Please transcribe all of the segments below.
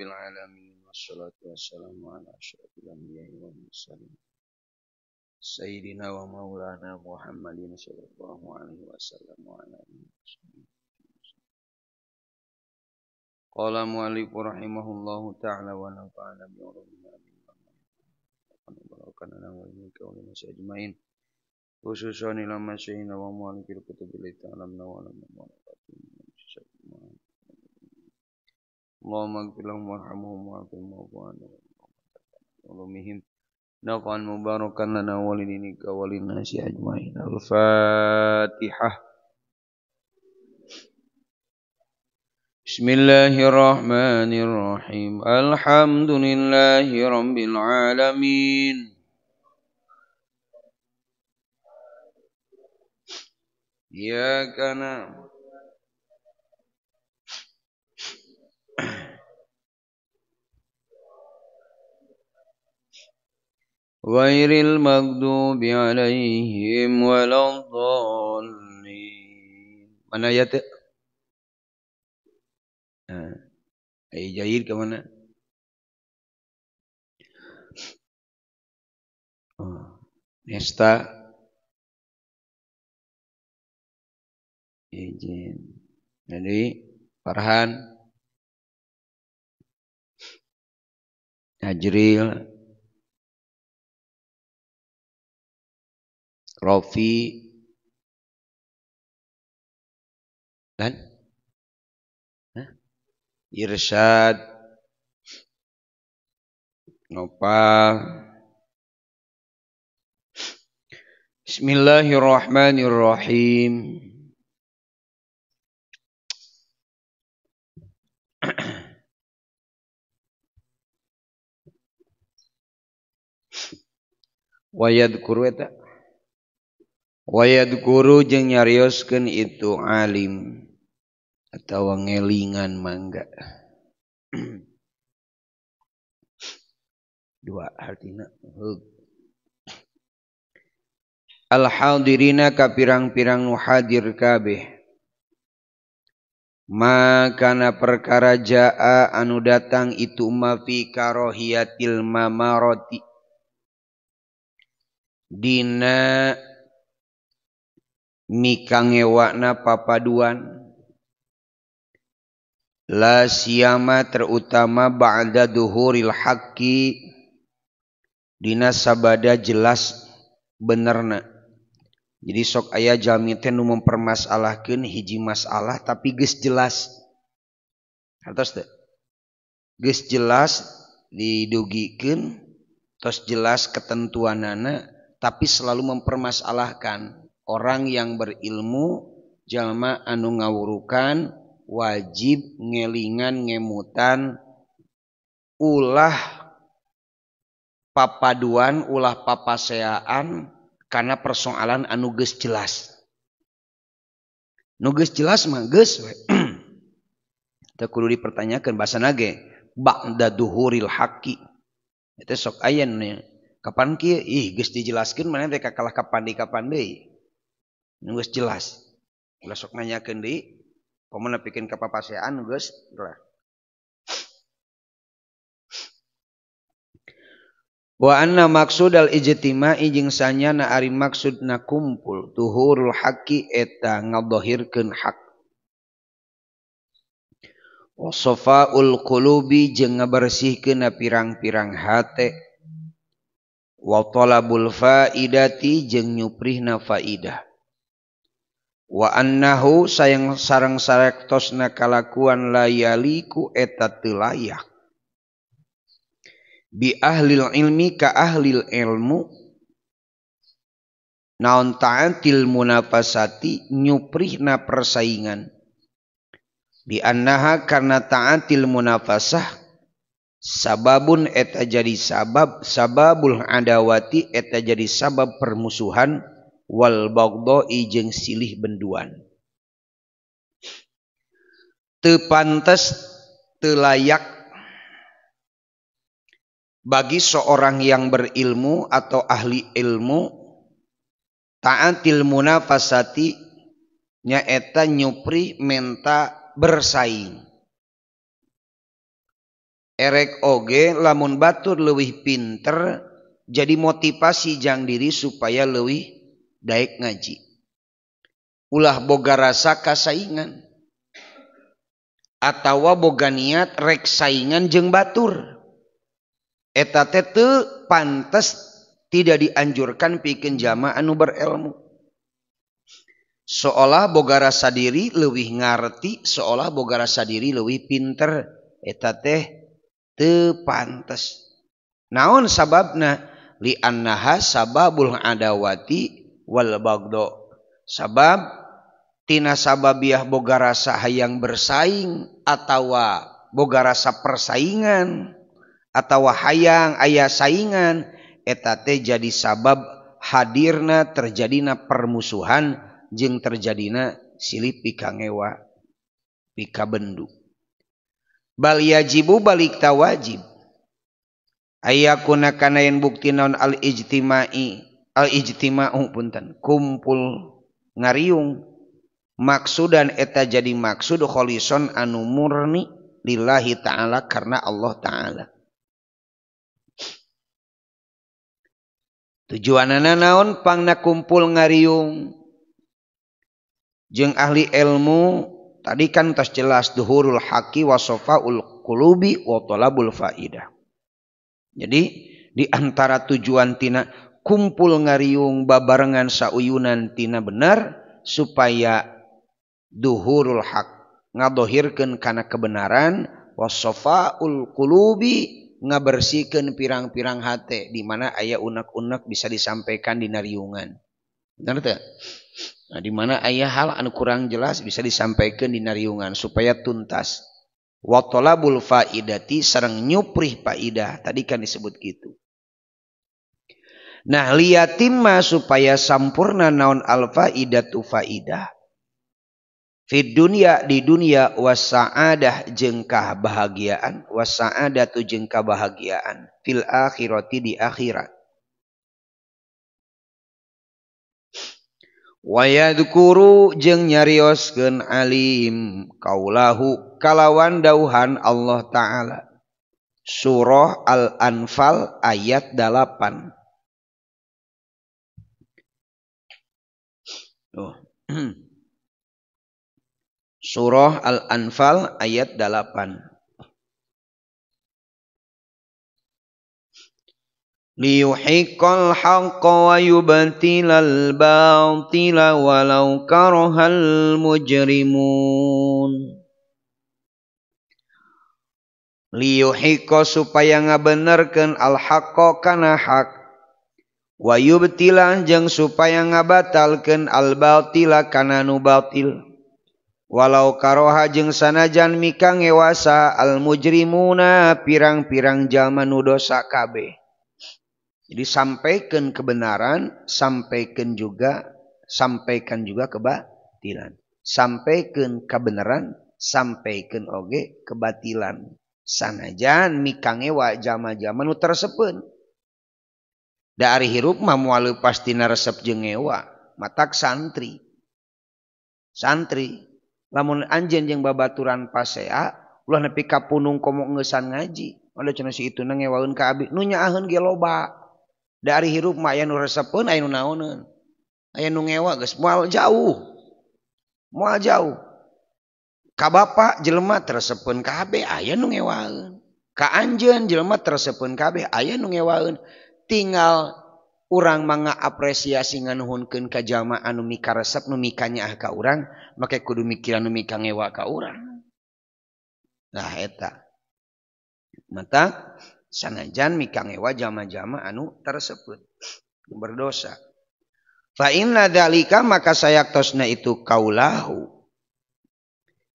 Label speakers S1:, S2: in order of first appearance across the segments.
S1: rabbil alamin wassalatu wassalamu ala asyrafil anbiya'i wal mursalin sayyidina wa maulana Muhammadin sallallahu alaihi wasallam wa ala alihi wasallam. Qala mu'allif rahimahullahu ta'ala wa nafa'ana bi ulumihi wa barakana wa minka wa lin ajmain khususan ila masyayina wa mu'allifil kutubi ta'lamna wa lam Allahumma ighfir lahum warhamhum wa'afihim wa'fu anhum ulumihim naf'an mubarakan lana wa lidinika wa linnasi ajmain. Al-Fatihah. Bismillahirrahmanirrahim. Alhamdulillahi rabbil alamin. Iyyaka na'budu ghairil maghdubi alaihim waladdallin. Mana ayat? Ay Jair ke mana? Oh, Nesta. Izin. Jadi Farhan, Najril, Rofi, dan Irsyad, Nopal. Bismillahirrahmanirrahim. Wayadkuru eta wayadkuru jeung nyarioskeun itu alim atawa ngelingan mangga. Dua artina heug. Al hadirina ka pirang-pirang nu hadir kabeh. Makana perkara jaa anu datang itu ma fi karohiyatil mamarati dina mikangewakna papaduan la siyama terutama ba'da duhuril haqqi dina sabada jelas benerna. Jadi sok aya jalmi teh nu mempermasalahkeun hiji masalah tapi geus jelas. Hartos teu? Geus jelas didugikeun, tos jelas ketentuanana, tapi selalu mempermasalahkan. Orang yang berilmu jalma anu ngawurukan wajib ngelingan ngemutan ulah papaduan, ulah papaseaan karena persoalan anu geus jelas. Nu geus jelas mah geus we. Teu kudu dipertanyakeun basana ge ba'da duhuril haqqi. Eta sok aya nu kapan kieu ih geus dijelaskeun maneh teh kakalah kapan deui kapan deui. Nu geus jelas. Ulah sok nanyakeun deui, komo nepikeun ka papaseaan nu geus jelas. Wa anna maksudal ijtima'i jeung sanyana ari maksudna kumpul tuhurul haqqi eta ngadhahirkeun hak. Wa safaul qulubi jeung ngabersihkeun pirang-pirang hate. Wa talabul faidati jeung nyuprihna faidah. Wa annahu sayang sareng sarektosna kalakuan layaliku eta teu layak bi ahlil ilmi ka ahlil ilmu naon ta'atil munafasati nyuprihna persaingan di annaha karena ta'atil munafasah sababun eta jadi sabab sababul adawati eta jadi sabab permusuhan wal baghdai jeung silih benduan. Teu pantes teu layak bagi seorang yang berilmu atau ahli ilmu ta'atil munafasati nyaeta nyupri menta bersaing. Erek oge lamun batur leuwih pinter jadi motivasi jang diri supaya leuwih daek ngaji. Ulah boga rasa kasaingan atawa boga niat rek saingan jeung batur. Eta teh teu pantes, tidak dianjurkan pikeun jamaah anu berilmu. Seolah boga rasa diri leuwih ngarti, seolah boga rasa diri leuwih pinter, eta teh teu pantes. Naon sababna? Li annaha sababul adawati wal bagdo. Sabab tina sababiah boga rasa hayang bersaing atawa boga rasa persaingan atawa hayang aya saingan, eta teh jadi sabab hadirna terjadina permusuhan jeung terjadina silih pikangewa pikabendu. Bal yajibu balik ta wajib ayakuna kana yen bukti naon al ijtimai al ijtima'u punten kumpul ngariung maksudan eta jadi maksud kholison anu murni lillahi ta'ala karena Allah ta'ala. Tujuanana naon pangna kumpul ngariung jeung ahli ilmu tadi kan tos jelas duhurul haqi wa safaul qulubi wa talabul faidah. Jadi di antara tujuan tina kumpul ngariung babarengan sauyunan tina bener supaya duhurul haq ngadohirkeun kana kebenaran, wasofaul qulubi ngabersihkeun pirang-pirang hate di mana aya unek-unek bisa disampaikan di nariungan. Bener teu? Nah, di mana aya hal anu kurang jelas bisa disampaikan di nariungan supaya tuntas. Wa talabul faidati sareng nyuprih faidah tadi kan disebut gitu. Nah, liyatimma supaya sampurna naon al faidatu faidah. Fid dunya di dunia wasaadah jeung kabahagiaan, wasaadatu jeung kabahagiaan fil akhirati di akhirat. Wa yadhkuru jeung nyarioskeun alim kaulahu kalawan dauhan Allah Ta'ala. Surah Al-Anfal ayat 8. Tuh. Surah Al-Anfal ayat 8. Liyuhiqqal haqqa wa yubtilal batila walau karahal mujrimun. Liyuhiqqa supaya ngabenerkeun al-haqqa kana hak, wa yubtila jeung supaya ngabatalkeun al-batila kana nu batil. Walau karoha jeung sanajan mika ngewasa al-mujrimuna pirang-pirang jalma nu dosa kabeh. Jadi sampaikan kebenaran, sampaikan juga kebatilan. Sampaikan kebenaran, sampaikan oge kebatilan. Sanajan mika ngewa jalma-jalma nu teresepeun. Da ari hirup mah moal leupas tina resep jeung ngewa, matak santri. Santri lamun anjeun jeung babaturan pasea ulah nepi ka punung komo ngeusan ngaji. Ada cenah si ituna ngewaeun ka abi, nu nyaaheun ge loba. Da ari hirup mah aya nu resepeun, aya nu naoneun. Aya nu ngewa geus moal jauh. Moal jauh. Ka bapa jelema teresepeun kabeh aya nu ngewaeun. Ka anjeun jelema teresepeun kabeh aya nu ngewaeun. Tinggal urang mah ngaapresiasi nganuhunkeun ka jalma anu mika resep nu mika nyaah ka urang, make kudu mikiran nu mika ngewa ka urang. Nah eta. Mata sanajan mika ngewa jalma-jalma anu tersebut berdosa. Fa inna dzalika maka sayaktosna itu kaulahu.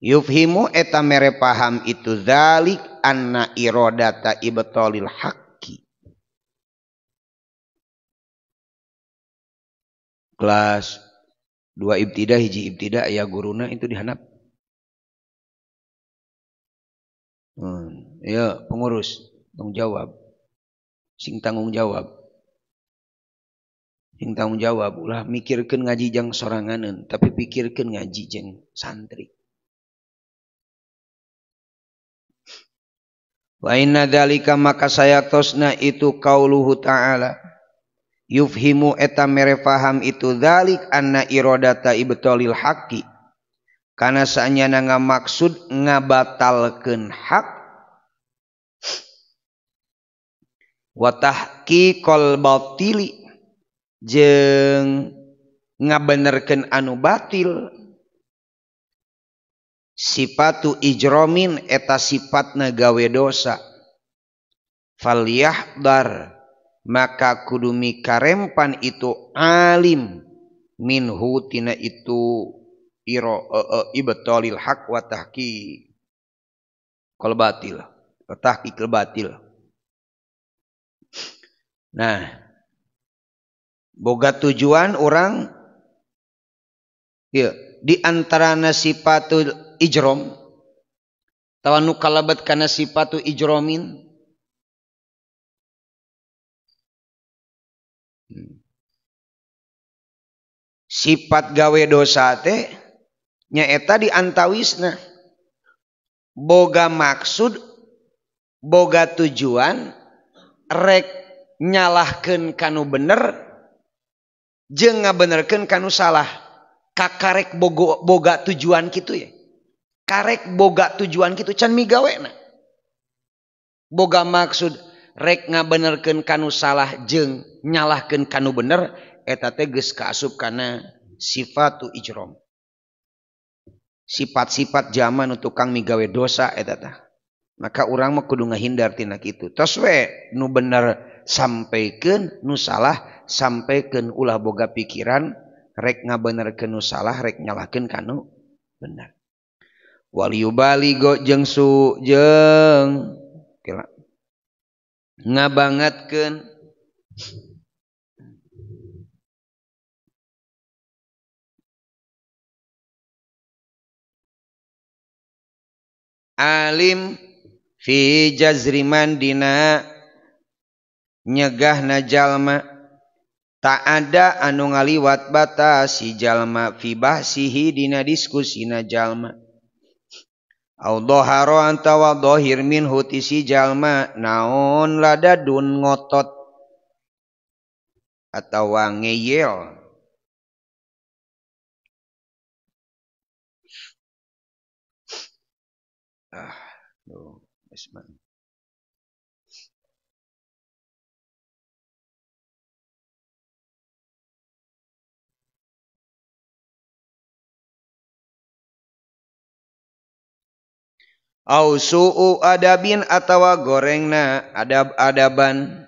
S1: Yufhimu eta mere paham itu dzalik anna iradata ibtalil haqqi. Kelas 2 ibtidah hiji ibtidah aya guruna itu dihanap. Ya pengurus tanggung jawab. Sing tanggung jawab. Sing tanggung jawab ulah mikirkeun ngaji jang soranganeun, tapi pikirkeun ngaji jeung santri. Wa inna dzalika maka sayaktosna itu qauluhu ta'ala yufhimu eta mere faham itu dzalik anna iradata ibtalil haqqi kana saanyana ngamaksud ngabatalkeun hak wa tahqiqal batili jeung ngabenerkeun anu batil sifatu ijromin eta sifatna gawe dosa falyahdar maka kudu mikarempan itu alim minhu tina itu iro ibtalil haq wa tahqiqal batil wa tahqiqal batil. Nah, boga tujuan orang ya, di antarana sifatul ijrom tawa nu kalebet kana sifatu ijromin. Sifat gawe dosa teh nyaeta di antawisna boga maksud boga tujuan rek nyalahkeun kanu bener jeung ngabenerkeun kanu salah. Kakarek boga tujuan kitu ya, karek boga tujuan kitu can migawena boga maksud rek ngabenerkeun kanu salah jeung nyalahkeun kanu bener eta teh geus kaasup kana sifatu ijrom, sifat-sifat zaman tukang migawe dosa eta tah. Maka urang mah kudu ngahindar tina kitu. Tos we nu bener sampaikan, nu salah sampaikan, ulah boga pikiran rek ngabenerkeun nu salah rek nyalahkeun kanu bener. Waliyubaligo jeung su jeung kela ngabangatkeun alim fi jazriman dina nyegahna jalma tak ada anu ngaliwat batas si jalma fi bahsihi dina diskusina jalma au dhahara antawa dhahir minhu ti si jalma naon ladadun ngotot atawa ngeyel. Ah, duh, au su'u adabin atawa gorengna adab-adaban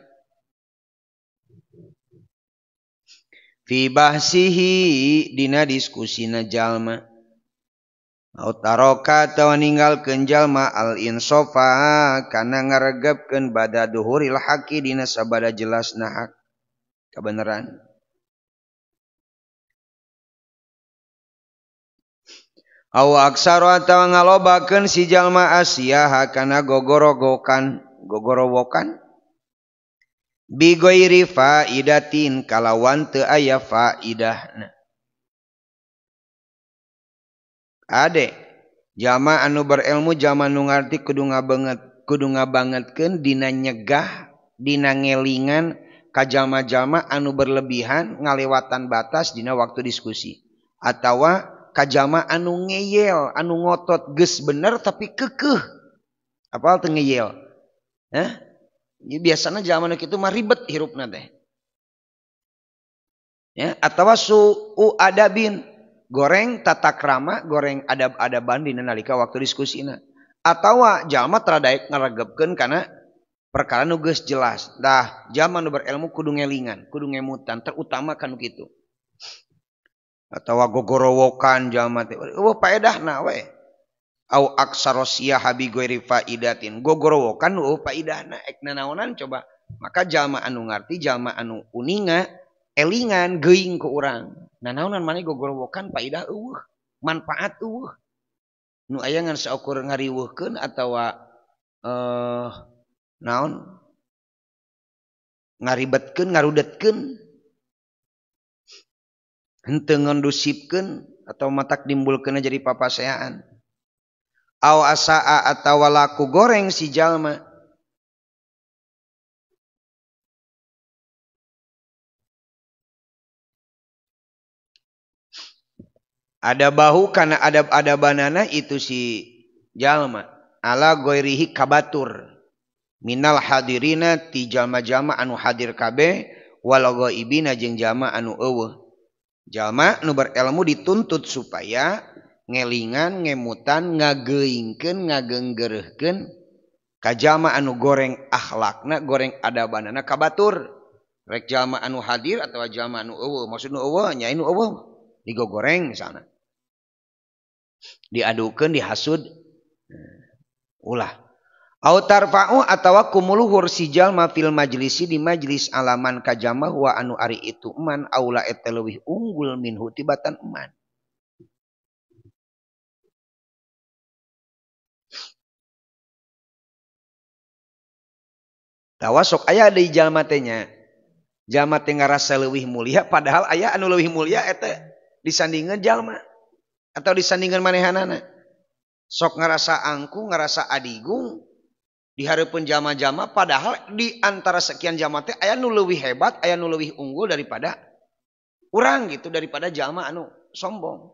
S1: fi bahsihi dina diskusina jalma au taroka atawa ninggalkeun jalma al insofa kana ngaregepkeun bada duhuril haqi dina sabada jelasna hak kebenaran. Au aksaro atawa ngalobakeun si jalma asyaha kana gogorogokan gogorowokan bi ghairi faidatin kalawan teu aya faidahna. Ade jalma anu berilmu jalma nu ngarti kudu ngabangetkeun dina nyegah dina ngelingan ka jalma-jalma anu berlebihan ngalewatan batas dina waktu diskusi atawa kajalma anu ngeyel anu ngotot geus bener tapi kekeh apal teu ngeyel. Hah? Biasana jalma nu kitu mah ribet hirupna teh. Ya, atawa su'u adabin goreng tata krama goreng adab-adaban dina nalika waktu diskusina atawa jalma tara daek ngaregepkeun kana perkara nu geus jelas. Tah jalma nu berilmu kudu ngelingan kudu ngemutan terutama kanu kitu. Atawa gogorowokan jalma teh eueuh paedahna we au aksarosiyah bi ghairi faidatin gogorowokan eueuh paedahna ek nanaonan coba. Maka jalma anu ngarti jalma anu uninga elingan geuing ku urang nanaonan maneh gogorowokan paedah eueuh manfaat eueuh nu aya ngan saukur ngariweuhkeun atawa naon ngaribetkeun ngarudetkeun henteu ngondusipkeun atau matak dimbulkeun jadi papaseaan. Aw asaa atawa laku goreng si jalma Ada bahu kana adab-adabanana itu si jalma ala ghairihi kabatur minal hadirina ti jalma-jalma anu hadir kabeh wal ghaibina jeung jalma anu eueuh. Jalma nu berilmu dituntut supaya ngelingan, ngemutan, ngageuingkeun, ngagenggereuhkeun ka jalma anu goreng akhlakna, goreng adabanana kabatur. Rek jalma anu hadir atawa jalma anu eueuh, maksud nu eueuh nya nu eueuh digogoreng misalna. Diadukeun, dihasud. Ulah. Au tarfa'u atawa kumuluhur si jalma fil majlisi di majlis alaman ka jalma huwa anu ari itu eman aula eta leuwih unggul minhu tibatan eman. Tawa sok aya deui jalma teh nya. Jalma teh ngarasa leuwih mulia padahal aya anu leuwih mulia eta disandingeun jalma atau disandingeun manehanana. Sok ngarasa angku, ngarasa adigung di hareupeun jalma-jalma padahal di antara sekian jalma teh aya nu leuwih hebat, aya nu leuwih unggul daripada urang gitu, daripada jalma anu sombong.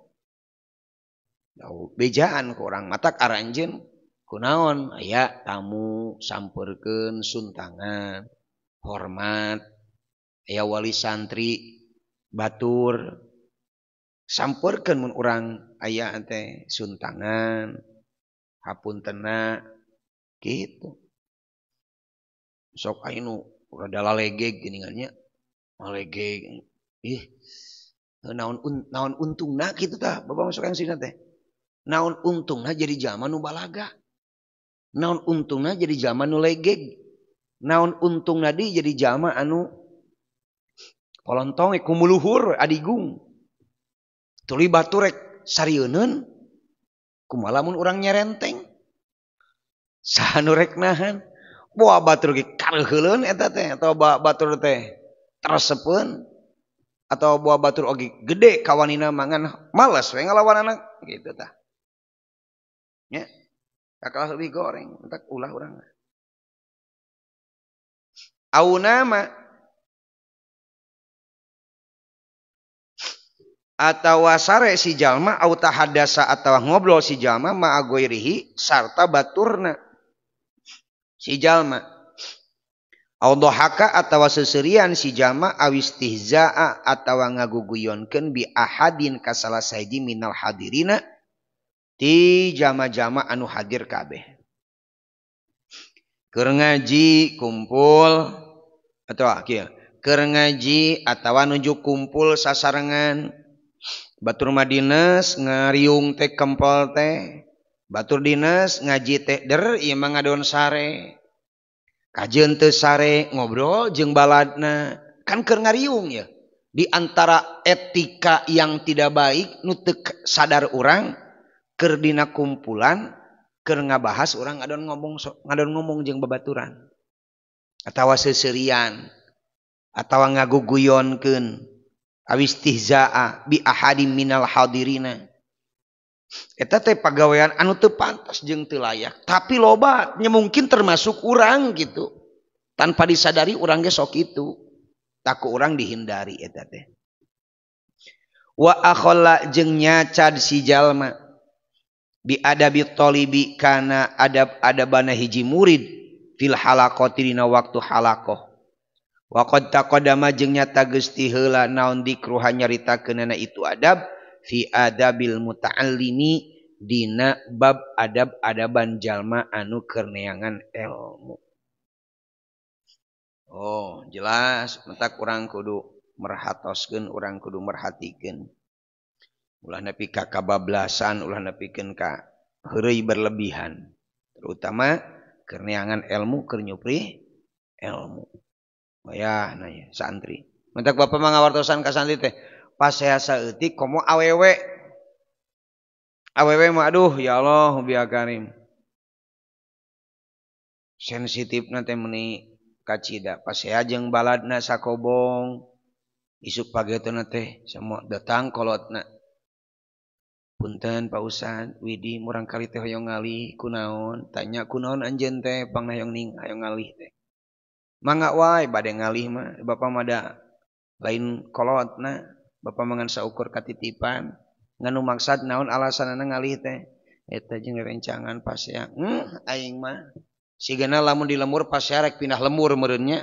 S1: Bejaan ku urang matak aranjeun kunaon aya tamu sampeurkeun suntangan, hormat, aya wali santri batur sampeurkeun mun urang aya teh suntangan, hapuntena gitu. Sok aya nu rada lalegeg geuningan nya, lalegeg. Ih, naon untungna kitu tah, bapak masuk yang sini teh. Naon untungna jadi jalma nu balaga. Naon untungna jadi jalma nu legeg. Naon untungna di jadi jalma anu kolontong kumuluhur adigung. Tuluy batur rek sarieunun kumaha lamun urang nyerenteng. Saha nu rek nahan? Boa batur ge kareuheuleun eta teh atau batur teh teresepeun atau boa batur oge gede kawanina mangan males we ngalawanana gitu tah. Nya kakalah leuwih goreng entak ulah urang. Aunama atawa sare si jalma au tahadasa atawa ngobrol si jalma ma'a ghairihi sarta baturna si jalma au dhahaka atawa seserian si jalma awistihzaa atawa ngaguguyonkeun bi ahadin ka salah sahiji minal hadirina ti jalma-jalma anu hadir kabeh. Keur ngaji kumpul atawa kieu keur ngaji atawa nuju kumpul sasarengan batur mah dinas ngariung teh kempel teh batur dinas ngaji teh der ieu mah ngadon sare kajeun teu sare ngobrol jeung baladna kan keur ngariung ya. Di antara etika yang tidak baik nu teu sadar urang keur dina kumpulan keur ngabahas urang ngadon ngomong jeung babaturan atawa seuseurian atawa ngaguguyonkeun awistihzaa bi ahadim minal hadirina. Eta teh pagawean anu teu pantas jeung teu layak, tapi loba nya mungkin termasuk urang gitu. Tanpa disadari urang ge sok kitu. Taku urang dihindari eta teh. Wa akhalla jeung nyacad si jalma bi adabi talibi kana adab-adabana hiji murid fil halaqati dina waktu halaqah. Wa qad taqaddama jeung nyata geus ti heula naon dikruha nyaritakeunana itu adab fi adabil muta'allimi dina bab adab-adaban jalma anu keur neangan ilmu. Oh, jelas mentak urang kudu merhatoskeun, urang kudu merhatikeun. Ulah nepi ka kabablasan, ulah nepikeun ka heureuy berlebihan. Terutama keur neangan ilmu, keur nyupri ilmu. Wayah nah ya, santri. Mentak bapak mah ngawartosan ka santri teh, pas saya saeutik komo awewe. Awewe mah aduh ya Allah biya karim. Sensitifna teh meuni kacida. Pas saya jeung baladna sakobong, isuk pagetuna teh semua datang kolotna. Punten Pak Ustad, Widi murang kali teh hoyong ngalih kunaon? Tanya kunaon anjeun teh pangna hoyong ning hoyong ngalih teh. Mangga wae bade ngalih mah bapak mah da lain kolotna, bapak mangan saukur katitipan, Ngan nu maksad naon alasanana ngalih teh? Eta jeung rencangan pasea. Aing mah sigana lamun di lembur pasea rek pindah lembur meureun nya.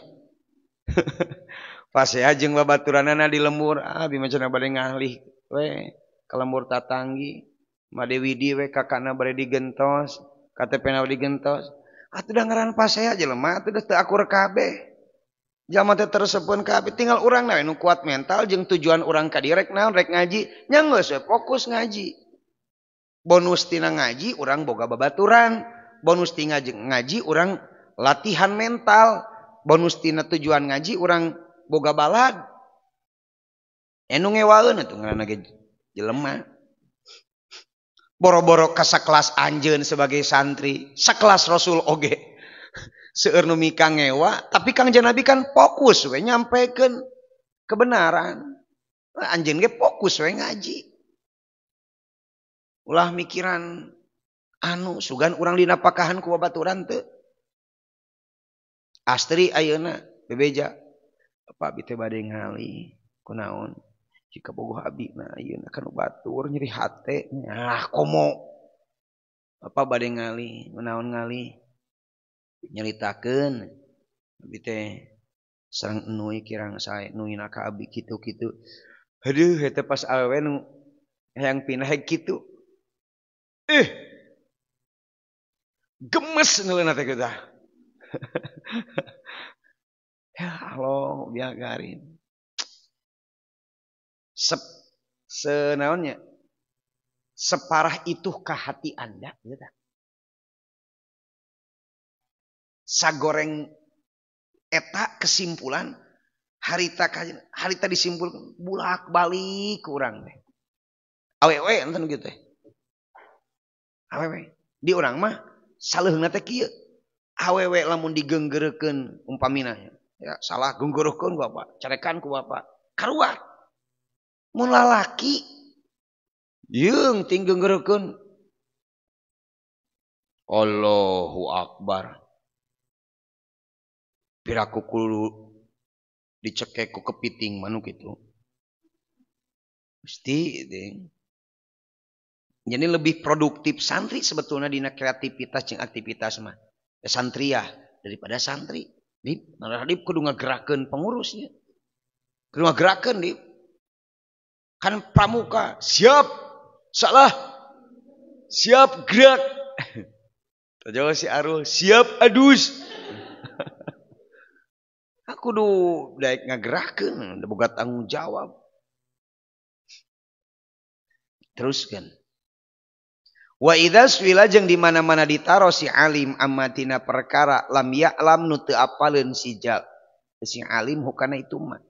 S1: Pasea jeung babaturanana di lembur, abi mah cenah bade ngalih we ka lembur tatanggi. Made Widi we kakana bade digentos, KTP-na digentos. Atuh da ngaran pasea jelema atuh da teu akur kabeh. Jalma teh teresepeun kabeh, tinggal urang we nu kuat mental jeung tujuan urang ka dieu rek naon, rek ngaji, nya geus we fokus ngaji. Bonus tina ngaji urang boga babaturan, bonus tina ngaji urang latihan mental, bonus tina tujuan ngaji urang boga balad. Anu ngewaeun atuh ngaranna ge jelema. Boro-boro ka sakelas anjeun sebagai santri, sakelas Rasul oge. Seueur nu mika ngewa, tapi Kangjeng Nabi kan fokus we nyampekeun kebenaran. Anjeun ge fokus we ngaji. Ulah mikiran anu sugan urang dinapakahan ku babaturan teu. Astri ayeuna bebeja, Pak abi teh bade ngalih, kunaon? Jika bogoh abi na ayeuna kan batur nyeri hate. Ah komo. Bapak bade ngalih, kunaon ngalih? Nyeritakeun abi teh sareng enuy kirang sae nuyna ka abi kitu-kitu. Aduh eta pas awewe nu hayang pindah kitu. Gemes neuleuna teh kita. Ya Allah, biagarin. Senaonnya? Separah itukah hati Anda gitu. Sagoreng eta kesimpulan harita disimpulkan bulak-balik urang teh. Awewe enten kitu teh. Awewe di urang mah saleuheungna teh kieu. Awewe lamun digenggeurekeun umpamina ya salah genggeurekeun ku bapak, carekan ku bapak. Karuat. Mun lalaki yeung ting genggeurekeun. Allahu akbar. Piraku kudu dicekek ku kepiting manuk itu. Mesti ding. Jadi lebih produktif santri sebetulnya dina kreativitas jeung aktivitas mah. Santriah daripada santri. Dip, malah dip kudu ngagerakeun pengurusnya. Kudu ngagerakeun dip. Kan pramuka siap, salah. Siap gerak. Tajauh si Arul, siap adus. Aku kudu daek ngagerakeun, boga tanggung jawab. Teruskan. Wa idza suila jeung di mana-mana ditaro si alim amatina perkara lam ya'lam nu teu apaleun si jal. Si alim hukana itu mah.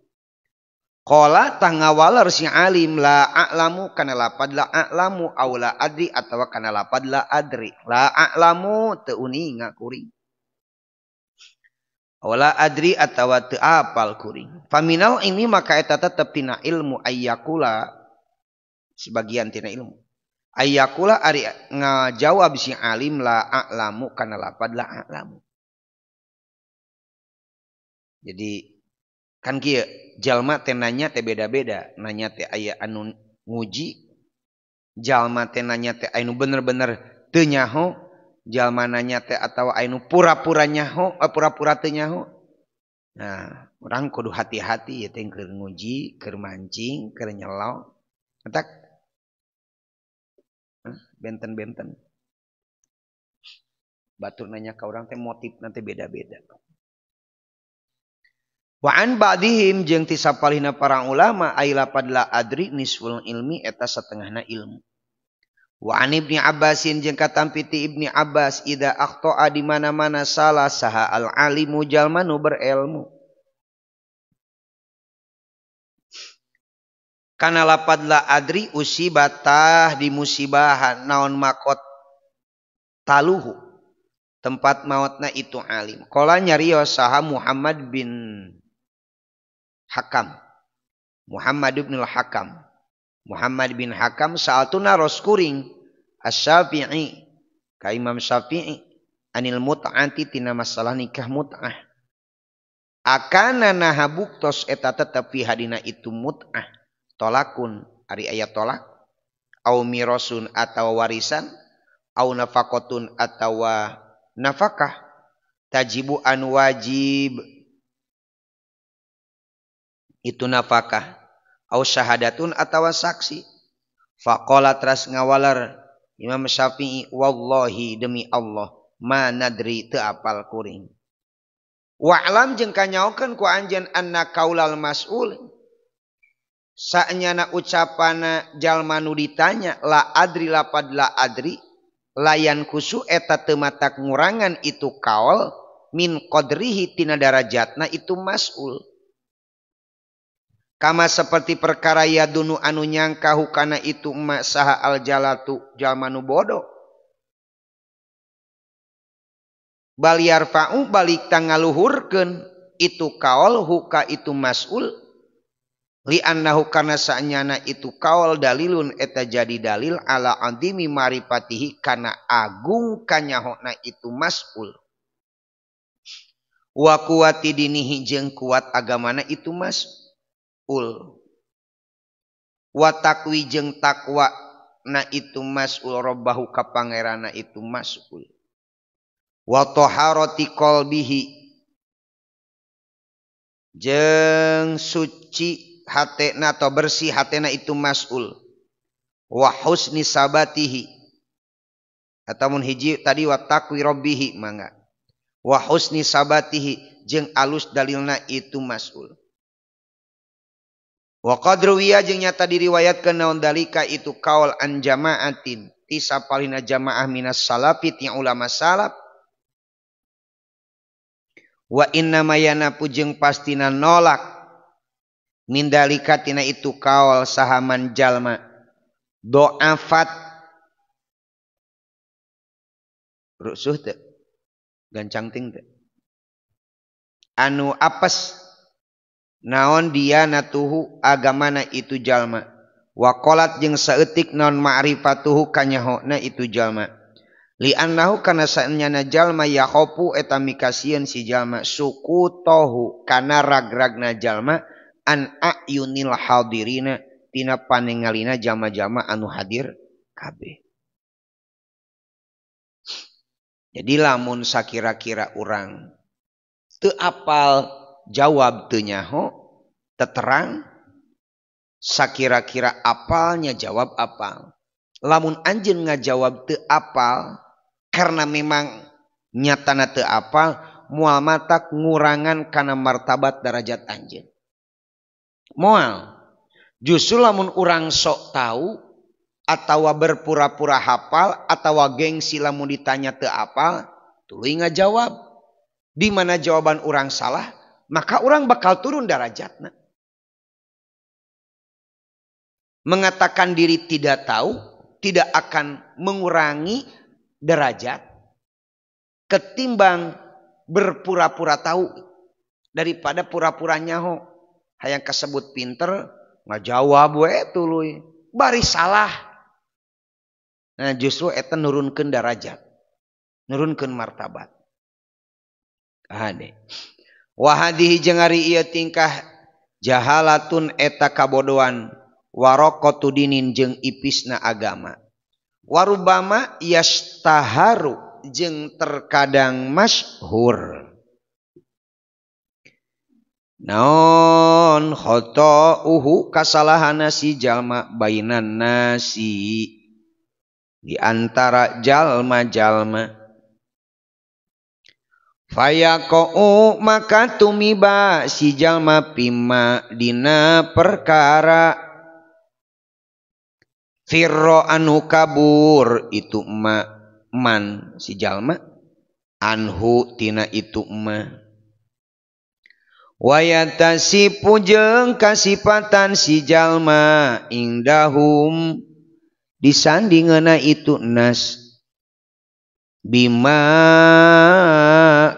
S1: Qala tangawalar si alim la a'lamu kana lapad la a'lamu aw la adri atawa kana lapad la adri. La a'lamu teu uninga kuring. Wala adri atawa teu apal kuring. Faminal ini maka eta tetep tina ilmu ayyakula sebagian tina ilmu. Ayyakula ari ngajawab si alim la a'lamu kana lapad la a'lamu. Jadi kan kieu jalma teh nanya teh beda-beda, nanya teh aya anu nguji, jalma teh nanya teh anu bener-bener teu nyaho, jalma nanya teh atawa anu pura-pura nyaho, pura-pura teu nyaho. Nah, urang kudu hati-hati ya teh keur nguji, keur mancing, keur nyelo. Entak benten-benten. Batur nanya ka urang teh motif nanti beda-beda. Wa an ba'dihim jeung ti sapalihna para ulama ai lapad la adri nisful ilmi eta satengahna ilmu. Wa an Ibni Abbasin jeung katampi ti Ibni Abbas idza akhta'a di mana-mana salah saha al alimu jalma nu berilmu. Kana lapad la adri usibatah di musibahan naon makot taluhu tempat mautna itu alim. Qala nyarios saha Muhammad bin Hakam. Muhammad bin Hakam. Muhammad bin Hakam sa'altuna roskuring Asy-Syafi'i ka Imam Syafi'i anil mut'ati tina masalah nikah mut'ah. Akana naha buktos eta tetep fi hadina itu mut'ah tolakun ari aya tolak Au mirasun atawa warisan, au nafaqatun atawa nafakah tajibu an wajib itu nafakah, au syahadatun atawa saksi. Faqala teras ngawalar Imam Syafi'i, wallahi demi Allah ma nadri teu apal kuring. Wa'lam jeung kanyaokeun ku anjeun anna kaulal mas'ul saenyana ucapana jalma nu ditanya la adri lapad la adri layan kusu eta teu matak ngurangan itu kaul min qadrihi tina darajatna itu mas'ul. Kama seperti perkara yadunu anu nyangka hukana itu emak saha al jalatu jalma nu bodoh. Bal yarfa'u balik tangaluhurkeun itu kaul huka itu mas'ul li annahu karena saenyana itu kaul dalilun eta jadi dalil ala adimi marifatihi kana agung kanyahona itu mas'ul. Wa kuwati dinihi jeung kuat agamana itu mas'ul. Wa taqwi jeung takwa na itu mas'ul robbahu ka pangeranna itu mas'ul. Wa taharati qalbihi jeung suci hatena atau bersih hatena itu mas'ul. Wa husni sabatihi atau mun hiji tadi wa taqwi rabbihi mangga. Wa husni sabatihi jeung alus dalilna itu mas'ul. Wa qad ruwiya jeung nyata diriwayatkeun naon dalika itu kaul an jama'atin ti sapalina jamaah minas salafi ti ulama salaf. Wa inna mayana pujeng pastina nolak mindalika tina itu kaul sahaman jalma do'afat rusuh teu gancang ting teu anu apes naon dia natuhu agamana itu jalma waqalat jeung saeutik naon ma'rifatuhu kanyahona itu jalma li annahu kana saenyana jalma yakhofu eta mikasieun si jalma sukutohu kana ragragna jalma an ayunil hadirina tina panengalina jalma-jalma anu hadir kabeh. Jadi lamun sakira-kira urang teu apal jawab teu nyaho teterang, sakira-kira apalnya jawab apal. Lamun anjeun ngajawab teu apal karena memang nyatana teu apal, moal matak ngurangan kana martabat darajat anjeun. Moal. Justru lamun urang sok tahu atawa berpura-pura hafal atawa gengsi lamun ditanya teu apal, tuluy ngajawab. Di mana jawaban urang salah, maka urang bakal turun darajatna. Mengatakan diri tidak tahu tidak akan mengurangi derajat ketimbang berpura-pura tahu daripada pura-pura nyaho hayang kasebut pinter ngajawab we tuluy bari salah. Nah justru eta nurunkeun derajat, nurunkeun martabat. Hade wa hadhihi jeung ari ieu tingkah jahalatun eta kabodohan waraqatu dinin jeung ipisna agama. Warubama yastaharu jeung terkadang masyhur. Naon khata'uhu kasalahana si jalma bainan nasi di antara jalma-jalma. Fayaqau maka tumiba si jalma pima dina perkara firro anu kabur itu ma man si jalma anhu tina itu ma. Wayatasipu jeung kasipatan si jalma indahum disandingeuna itu nas bima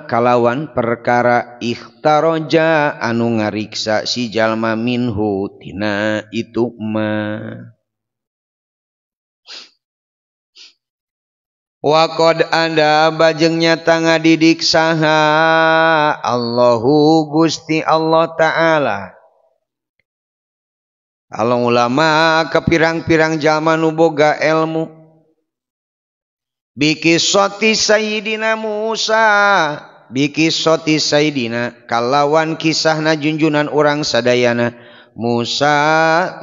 S1: kalawan perkara ikhtaroja anu ngariksa si jalma minhu tina itu ma. Wa qad ada bajeng nyata ngadidik saha Allahu Gusti Allah Ta'ala Kalau ulama ke pirang-pirang jalma nu boga ilmu bikisoti Sayyidina Musa bikisoti Sayyidina kalawan kisahna junjunan urang sadayana Musa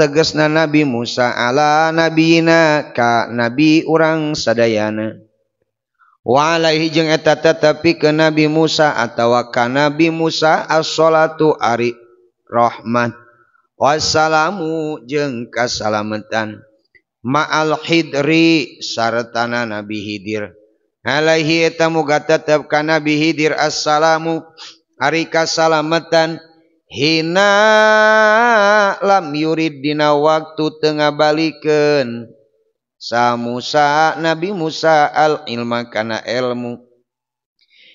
S1: tegesna Nabi Musa ala nabiyina ka nabi urang sadayana wa alaihi jeung eta tetapi ke Nabi Musa atawa ka Nabi Musa as-salatu ari rahmat wassalamu jeung kasalametan ma'al hidri sartana Nabi Hidir alaihi eta muga tetep ka Nabi Hidir assalamu ari kasalametan hina lam yurid dina waktu teu ngabalikeun sa Musa Nabi Musa al ilma kana ilmu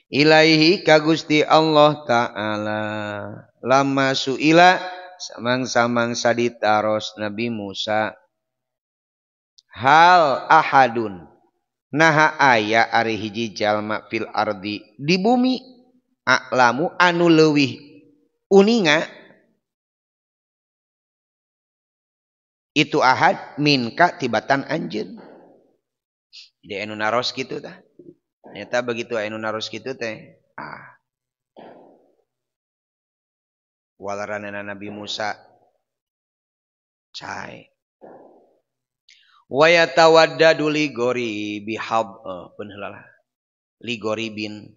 S1: ilaihi ka Gusti Allah Ta'ala lama suila samang-samang ditaros Nabi Musa hal ahadun naha aya ari hiji jalma fil ardi di bumi a'lamu anu leuwih uninga itu ahad minka tibatan anjeun. Di anu naros kitu tah nyata begitu anu naros kitu teh ah walaranana Nabi Musa cai wa yatawaddadu li ghoribi hab peunheula li ghoribin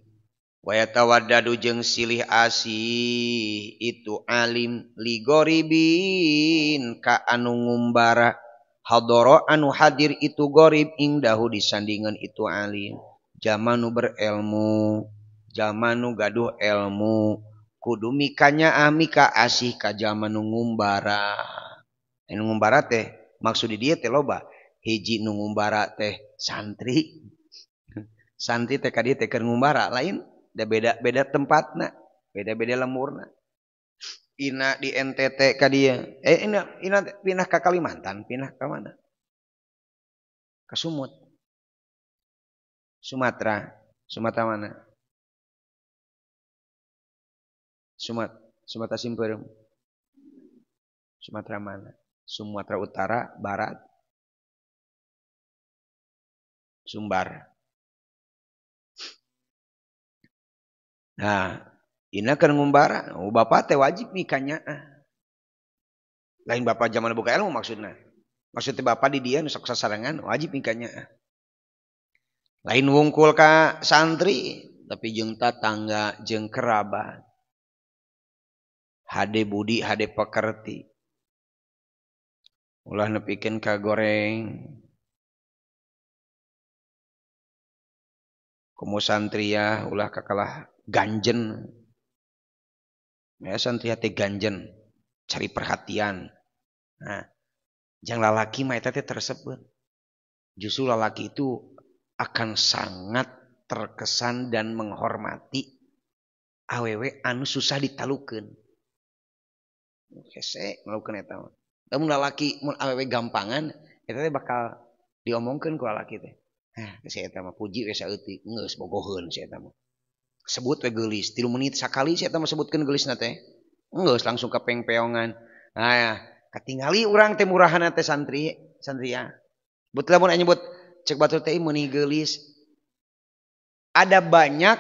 S1: wa yatawaddadu jeung silih asih itu alim li ghoribin ka anu ngumbara hadara anu hadir itu gharib ingdahu disandingan itu alim jalma nu berilmu jalma nu gaduh ilmu kudu mikanya mika asih ka jalma nu ngumbara. Anu ngumbara teh maksud di dieu teh loba. Hiji nu ngumbara teh santri. Santri teh ka dieu teh keur ngumbara lain da beda-beda tempatna, beda-beda lemurna. Ina di NTT ka dieu. Ina pindah ka Kalimantan, pindah ka mana? Ka Sumut. Sumatera. Sumatera mana? Sumatera Simpeum. Sumatera mana? Sumatera Utara, Barat, Sumbar. Nah, ina keur ngumbara, oh bapak teh wajib mikanya. Lain bapak zaman buka ilmu maksudna. Maksudnya bapak di dia nu sok sasarengan wajib mikanya. Lain wungkul ka santri, tapi jeung tatangga, jeung kerabat. Hade budi, hade pekerti. Ulah nepikeun ka goreng. Komo santria ulah kakalah ganjen. Ya santria teh ganjen, cari perhatian. Nah, jang lalaki mah eta teh tersebut. Justru lalaki itu akan sangat terkesan dan menghormati awewe anu susah ditalukeun. Hese melakukan eta mah. Lamun lalaki mun awewe gampangan eta teh bakal diomongkeun ku lalaki teh. Hah, si eta mah puji we saeutik geus bogoheun si eta mah. Sebut we geulis 3 menit sakali si eta mah sebutkeun geulisna teh. Geus langsung ka pengpeongan. Nah, katingali urang teh murahanna teh santri, santria. But lamun aya nyebut cek batur teh meuni geulis. Ada banyak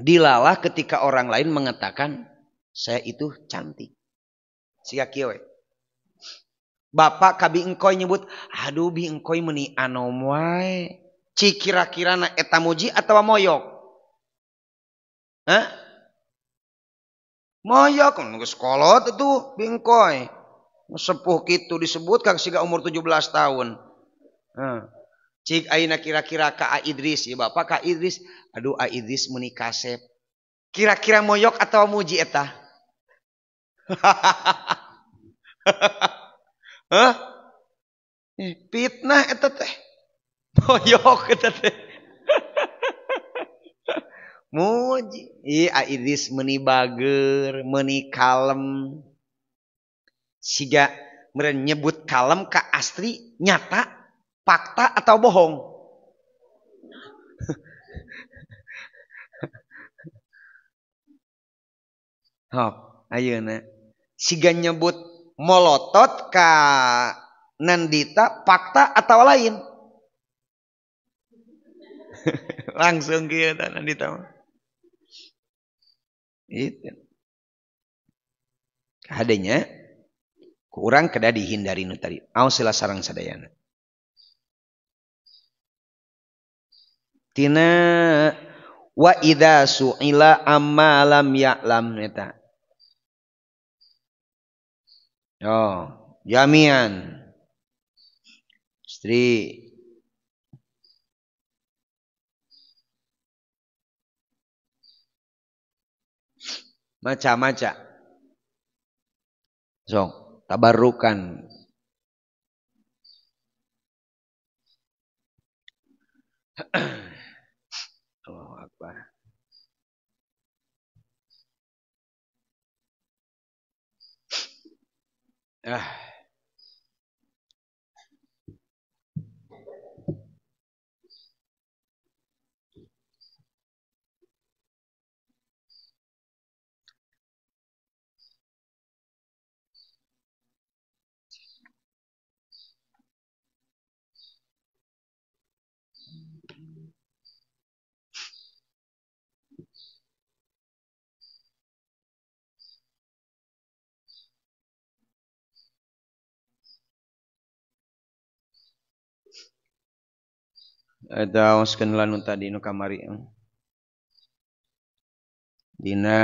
S1: dilalah ketika orang lain mengatakan saya itu cantik. Siga kieu we. Bapak ka bi engkoy nyebut, aduh bi engkoy meuni anom wae. Ci kira-kirana eta muji atawa moyok? Hah? Moyok geus kolot atuh bi engkoy. Sepuh kitu disebut kang siga umur 17 tahun. Heh. Cik ayeuna kira-kira ka A Idris ya bapak ka Idris, aduh A Idris meuni kasep. Kira-kira moyok atau muji eta? Hah? Fitnah eta teh. Moyok eta teh. Muji. Ih A Idris meuni bager, meuni kalem. Siga meureun nyebut kalem ka Astri nyata, fakta atau bohong? Hop, ayeuna siga nyebut Molotot ka Nandita fakta atau lain. Langsung kieu tah Nandita mah. Itu. Hadenya kurang kedah dihindari nu tadi. Aos sila sareng sadayana. Tina wa idza su'ila amma lam ya'lam eta. Oh, jamian. Istri maca-maca. Sok, tabarrukan. Allahu Akbar. Ah. Eta oskeun nu tadi nu kamari. Dina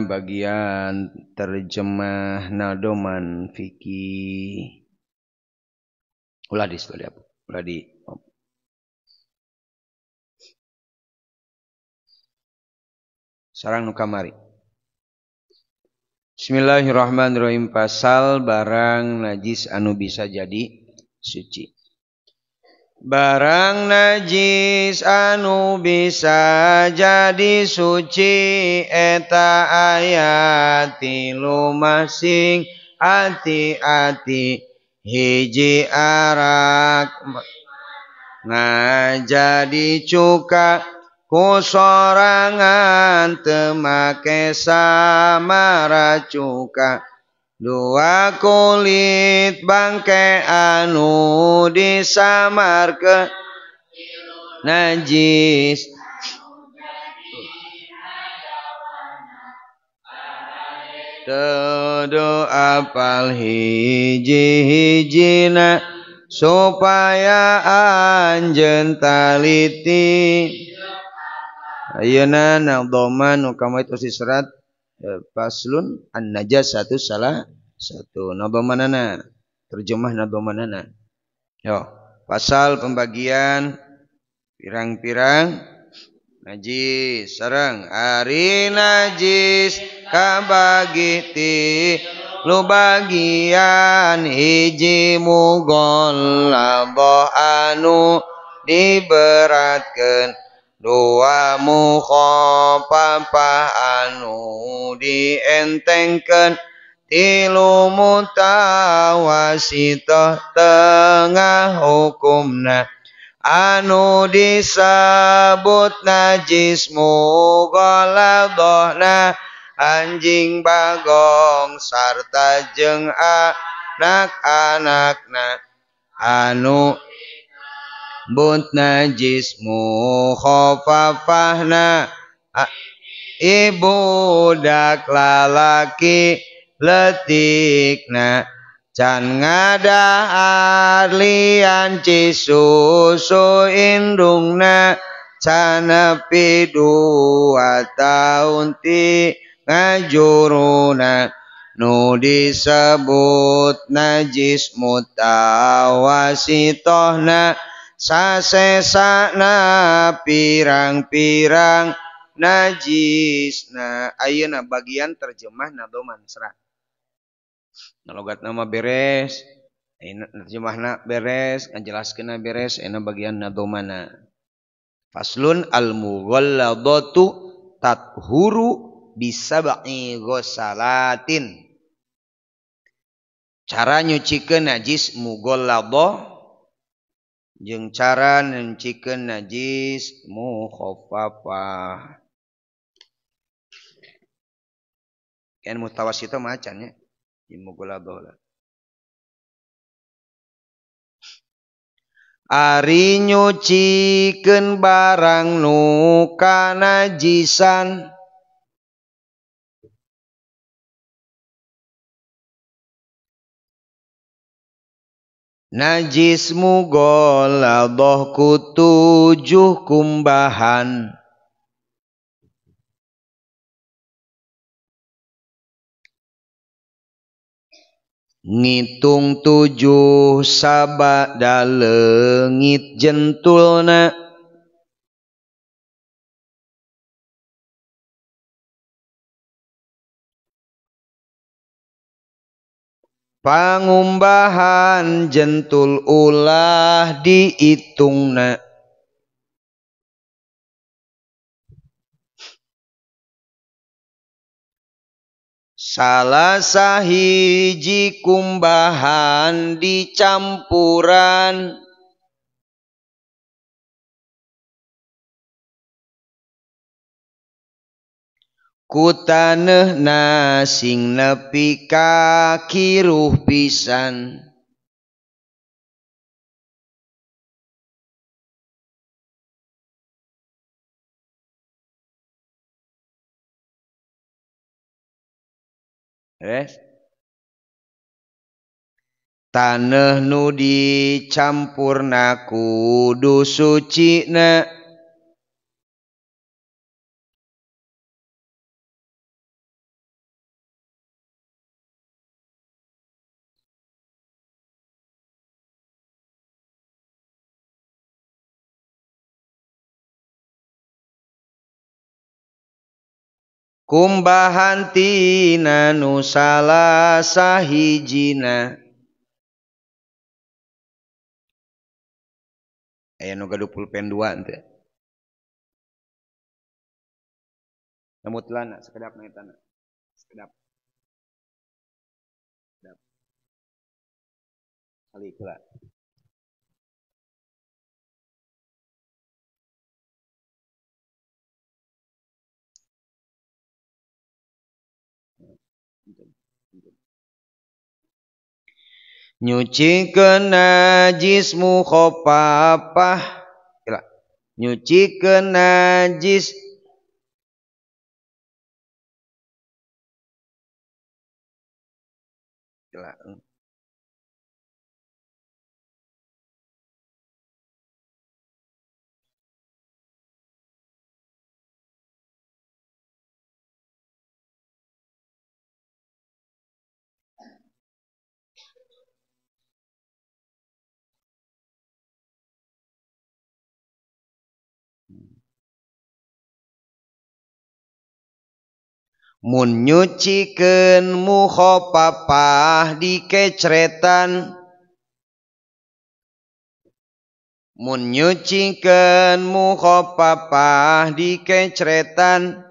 S1: bagian terjemah nadoman fikih. Ulah di situ apa? Ulah di. Sarang nu kamari. Bismillahirrahmanirrahim. Pasal barang najis anu bisa jadi suci. Barang najis anu bisa jadi suci eta aya tilu masing ati-ati hiji arak ngajadi cuka ku sorangan teu make samara cuka. Dua kulit bangke anu disamarkeun najis. Todo apal hiji-hijina supaya anjeun taliti. Ayeuna nadoma nu kamari tos diserat paslun an-najasatu salah satu nadomanana, terjemah nadomanana. Yo, pasal pembagian pirang-pirang najis sareng ari najis kabagi ti lu bagian hiji mughalladhah anu diberatkeun, dua mukhaffafah anu dientengkeun, tilu mutawasitoh tengah hukumna anu disebut najis mughalladhahna anjing bagong sarta jeung anak-anakna anu but najis mukhaffafahna ibu dak lalaki letikna can ngadahar lian cisusu indungna canapi 2 tahun ti ngajuruna nu disebut najis mutawasitohna sasesana pirang-pirang najis. Nah ayeuna bagian terjemah nadoman serah. Logat nama beres, terjemahna beres, ngajelaskeunna beres, ayeuna bagian nadomana. Faslun al-mughalladhatu tathuru bisab'i ghusalatin. Cara nyucikeun najis mughalladhah jeung cara nyucikeun najis mukhaffafah. Kan mutawasito macan nya. Mughalladhah. Ari nyucikeun barang nu kanajisan najis mughalladhah ku 7 kumbahan. Ngitung 7 sabada leungit jentulna. Pangumbahan jentul ulah diitungna. Salah sahiji kumbahan dicampuran ku taneuhna sing nepi ka kiruh pisan. Beres? Taneuh nu dicampurna kudu sucina. Kumbahan tina nu salah sahijina. Aya nu gaduh pulpen 2 henteu. Nemu telana sakedap na etana. Sakedap. Sakedap. Kali heula. Nyucikeun najis mukhafafah. Nyucikeun najis mun nyucikeun mukhafafah dikecretan. Mun nyucikeun mukhafafah dikecretan.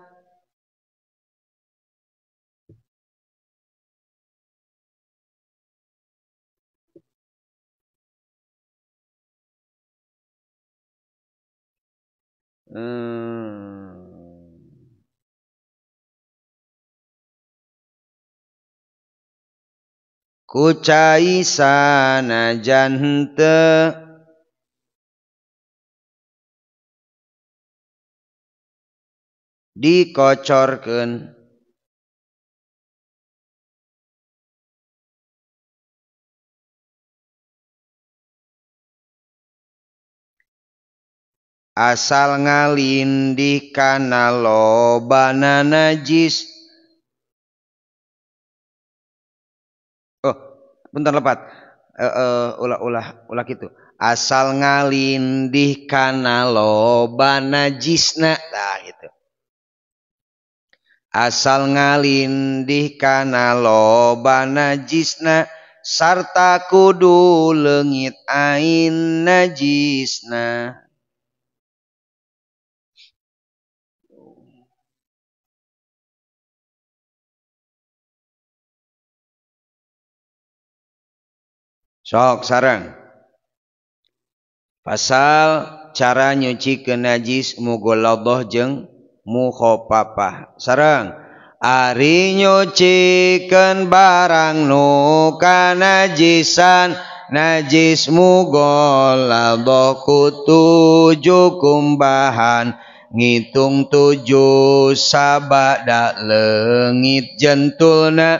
S1: Ku cai sanajan henteu dikocorkeun. Asal ngalindih kana lobana najis. Oh, bentar lepat. Ulah gitu. Asal ngalindih kana loba najisna. Nah, gitu. Asal ngalindih kana loba najisna sarta kudu leungit ain najisna. Sok sareng pasal cara nyuci ke najis mughalladhah jeung mukhafafah. Sareng Ari nyucikeun barang nu kanajisan najis mughalladhah ku 7 kumbahan ngitung 7 sabada leungit jentulna.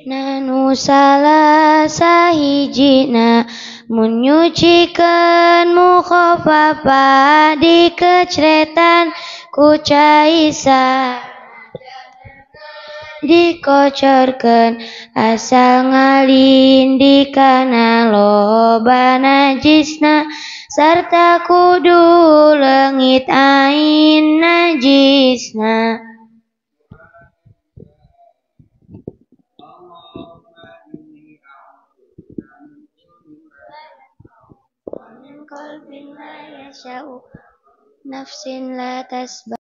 S2: Nanu salah sahijina mun nyucikeun mukhaffafah dikecretan ku caisa dikocorkeun asal ngalindi kana loba najisna sarta kudu leungit ain najisna. Nafsin la tasba.